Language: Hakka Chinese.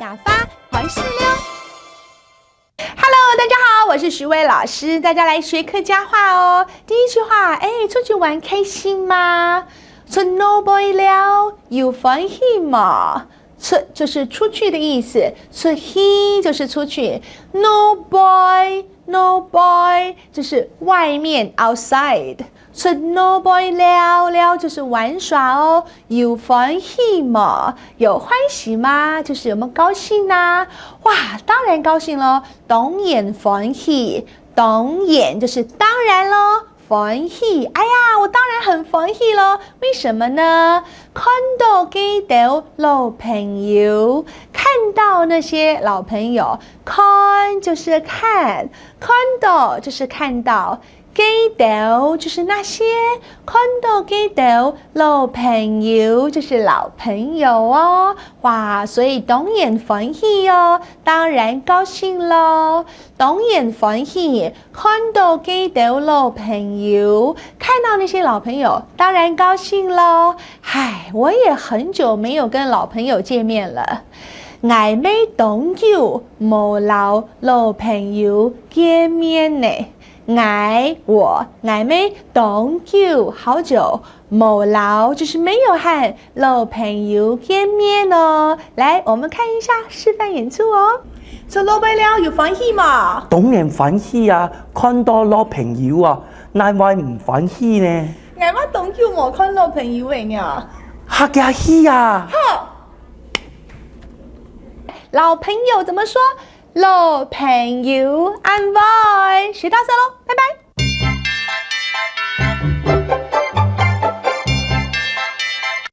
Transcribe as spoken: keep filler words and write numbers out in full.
打发还是溜？Hello，大家好，我是徐薇老师，大家来学客家话哦。第一句话，哎，出去玩开心吗？出外背尞，有欢喜吗？出就是出去的意思，出去就是出去。外背，外背就是外面，outside。出外背尞，尞就是玩耍哦。有欢喜吗？有欢喜吗？就是有没有高兴啊？哇，当然高兴咯，当然欢喜，当然就是当然咯。欢喜，哎呀，我当然很欢喜咯。为什么呢？看到佢兜老朋友，看到那些老朋友，看就是看，看到就是看到，佢兜就是那些，看到佢兜老朋友就是老朋友哦。哇，所以当然欢喜哦，当然高兴咯。当然欢喜，看到佢兜老朋友，看到那些老朋友，当然高兴咯。唉，我也很久没有跟老朋友见面了。𠊎乜當久無摎老朋友见面呢。𠊎，我，𠊎乜當久，好久，無摎，就是没有和老朋友见面哦。来，我们看一下示范演出哦。出外背尞有欢喜吗？当然欢喜啊，看到老朋友啊，哪会毋欢喜呢？𠊎乜當久無看老朋友了呢。客家戲啊！好，老朋友怎么说？老朋友，恁會，学到这咯，拜拜。